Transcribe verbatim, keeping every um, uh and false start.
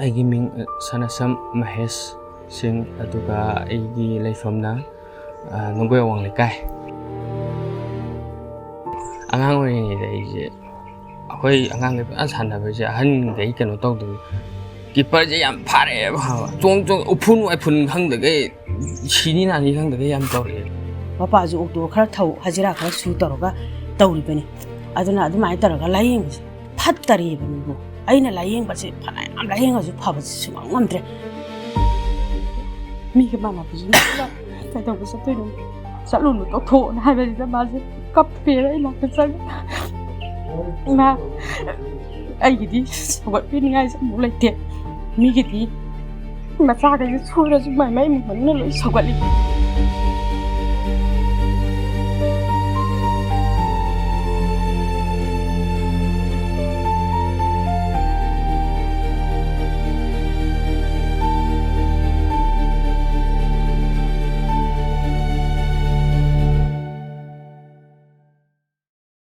ꯑꯩꯒꯤ ꯃꯤꯡ, ꯑ, ꯁꯅꯥꯁꯝ ꯃꯍꯦꯁ ꯁꯤꯡ, ꯑꯗꯨꯒ ꯑꯩꯒꯤ ꯂꯩꯐꯝꯅ, ꯑ, ꯅꯨꯡꯒꯣꯏꯋꯥꯡ ꯂꯩꯀꯥꯏ꯫ ꯑꯉꯥꯡ ꯑꯣꯏꯔꯤꯉꯩꯗ ꯑꯩꯁꯦ, ꯑꯩꯈꯣꯏ ꯑꯉꯥꯡꯈꯩ ꯐꯖꯅ ꯁꯥꯟꯅꯕꯁꯦ, ꯑꯍꯟꯈꯩ ꯀꯩꯅꯣ ꯇꯧꯗꯕ, ꯀꯤꯞꯄꯔꯁꯦ ꯌꯥꯝ ꯐꯥꯔꯛꯑꯦꯕ, ꯈꯪꯉꯕ? ꯆꯣꯡ ꯆꯣꯡ, ꯎꯐꯨꯟ ꯋꯥꯏꯐꯨꯟ ꯈꯪꯗꯈꯩ, ꯁꯤꯅꯤ ꯅꯥꯅꯤ ꯈꯪꯗꯈꯩ ꯌꯥꯝ ꯇꯧꯔꯛꯑꯦ꯫ ꯃꯄꯥꯁꯨ ꯑꯣꯛꯇꯣ ꯈꯔ ꯊꯧ, ꯍꯖꯤꯔꯥ ꯈꯔ ꯁꯨ ꯇꯧꯔꯒ ꯇꯧꯔꯤꯕꯅꯤ꯫ ꯑꯗꯨꯅ ꯑꯗꯨꯃꯥꯏꯅ ꯇꯧꯔꯒ ꯂꯥꯏꯌꯦꯡꯕꯁꯦ ꯐꯠꯇꯔꯦꯕ ꯃꯤꯕꯨ꯫ ꯑꯩꯅ ꯂꯥꯏꯌꯦꯡꯕꯁꯦ ꯐꯅꯌꯥꯝ ꯂꯥꯏꯌꯦꯡꯉꯁꯨ ꯐꯕꯁꯦ ꯁꯨꯡꯉꯝ ꯉꯝꯗ꯭ꯔꯦ꯫ ꯃꯤꯒ ꯃꯥꯟꯅꯕꯁꯨ ꯅꯠꯇꯅ ꯀꯩꯗꯧꯕ ꯆꯠꯇꯣꯏꯅꯣ? ꯆꯠꯂꯨꯅꯨ, ꯇꯣꯛꯊꯣꯛꯑꯣꯅ ꯍꯥꯏꯕꯁꯤꯗ ꯃꯥꯁꯦ ꯀꯞꯄꯦꯅ ꯑꯩ ꯅꯥꯛꯇ ꯆꯪꯉꯦ꯫ ꯏꯃꯥ, ꯑꯩꯒꯤꯗꯤ ꯁꯧꯒꯠꯄꯤꯅꯤꯡꯉꯥꯏꯁꯦ ꯑꯃꯨꯛ ꯂꯩꯇꯦ꯫ ꯃꯤꯒꯤꯗꯤ ꯃꯆꯥꯈꯩꯁꯦ ꯁꯣꯏꯔꯁꯨ ꯃꯥꯏ ꯃꯥꯏ ꯏꯃꯨꯡ ꯃꯅꯨꯡꯅ ꯂꯣꯏ ꯁꯧꯒꯠꯂꯤ꯫